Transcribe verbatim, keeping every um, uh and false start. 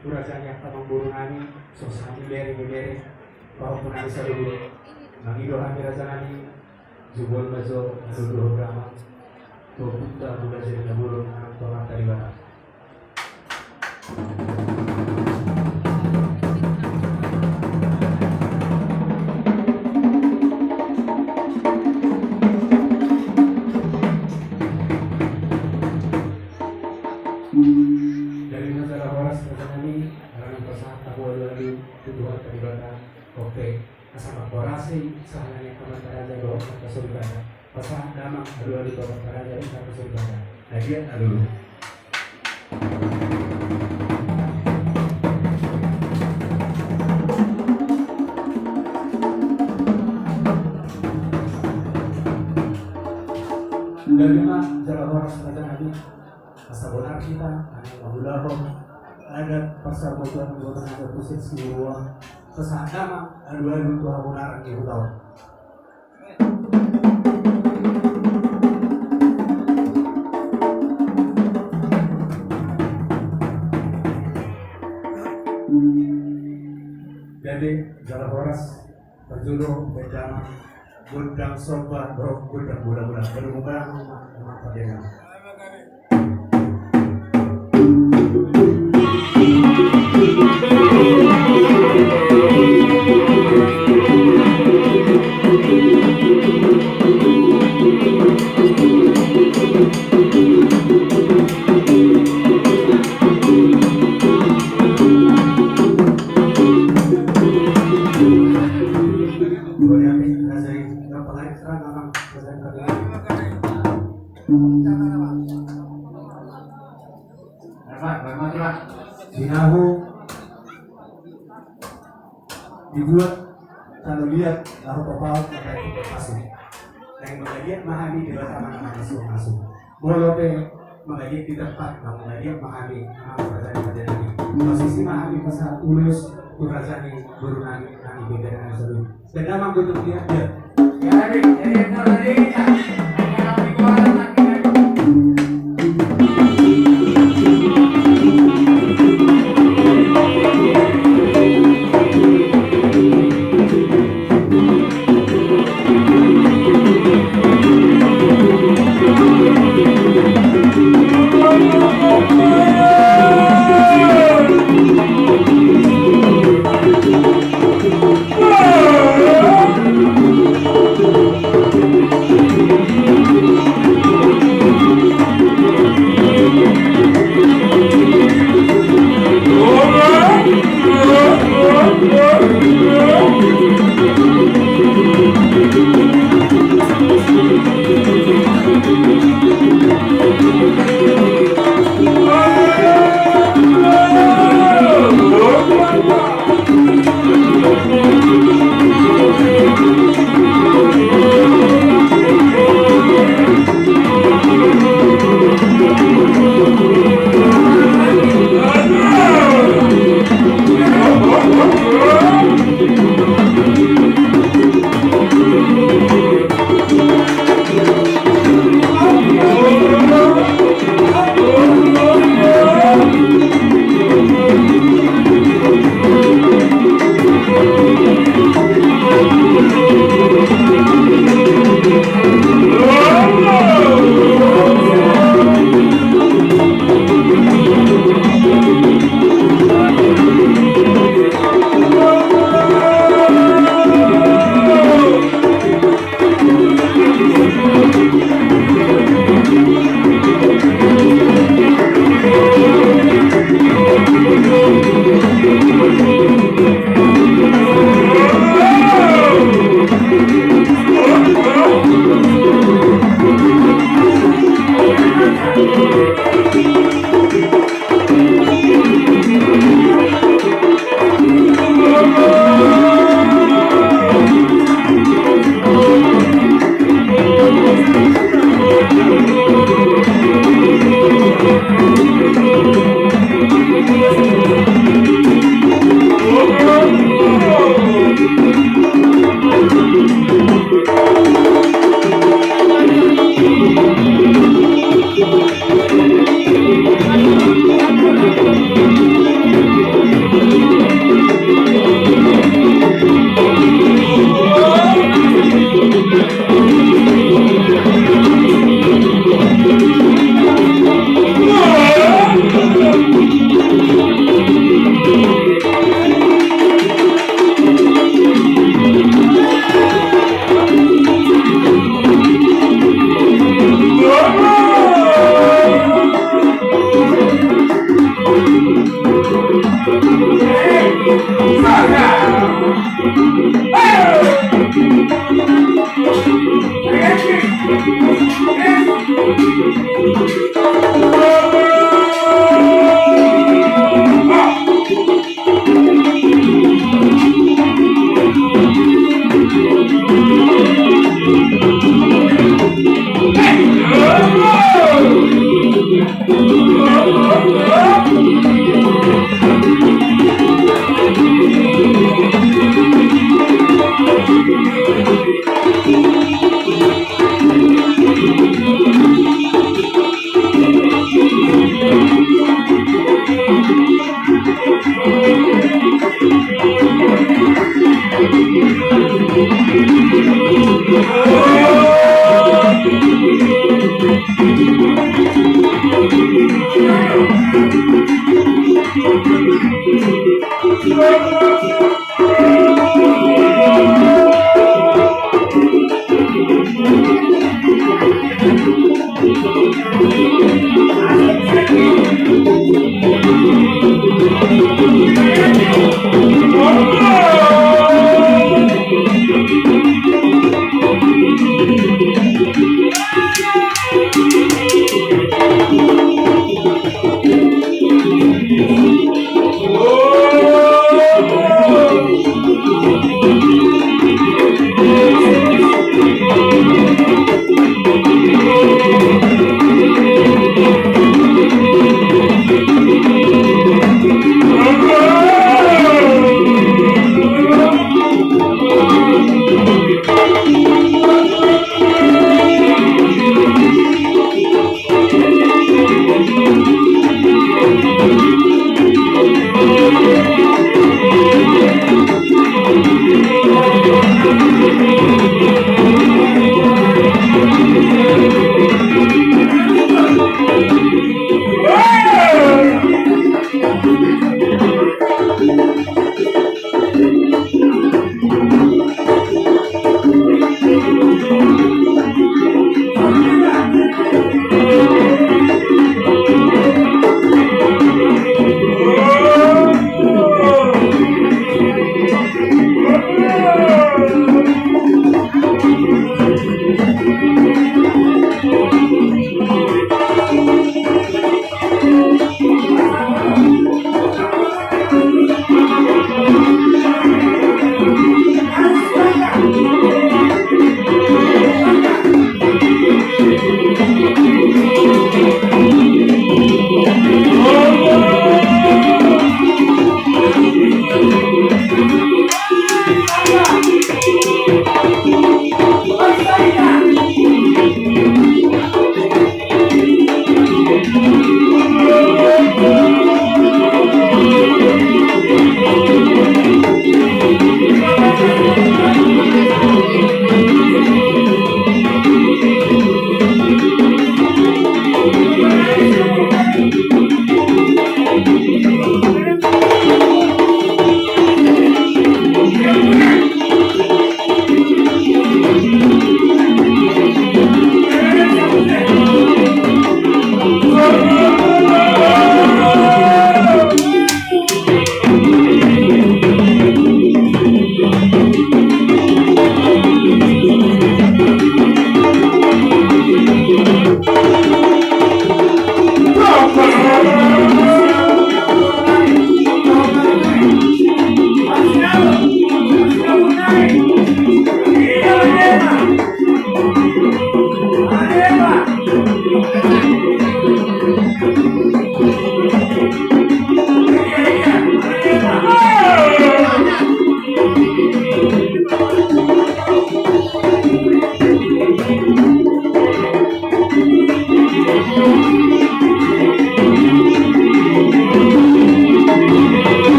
Tu raja ni angka amangboru nami, songon i bere-bere, pahompu nami saluhut. Mangido hami raja nami, jumolo ma jo, alualu dohot damang tu ompunta Raja Nabolon, anak ni Amanta Debata. Gabe ma jala horas raja nami, ala naeng pasahat hamu alualu tu Tuhanta Debata, oke. Asa mangkorasi sahala ni angka amanta raja dohot angka soripada. Pasahat damang alualu tu amanta raja dohot angka soripada. Agia alualu. Gabe ma jala horas raja nami. Asa bonar hita na mangulahon adat parsabotoan, bonar adat musik Sinuruan. Pasahat damang alualu tu habonaran ni huta on. Gabe jala horas. Parjolo baen damang gondang somba dohot gondang bola-bola. Baru mubang ma, ma, ma, ma. Sinahu dibuat tano liat laho papaut na baik pasu. Naeng mangaliat ma hami di bataman na masu-masu. Molo pe mangaliat di tempat, mangaliat ma hami, amang raja ni raja nami. Posisi ma hami pasahat ulos tu raja ni boru nami, nami bebere nami saluhut. Benda manggotok dia, dia. Jadi, jadi, jadi, jadi.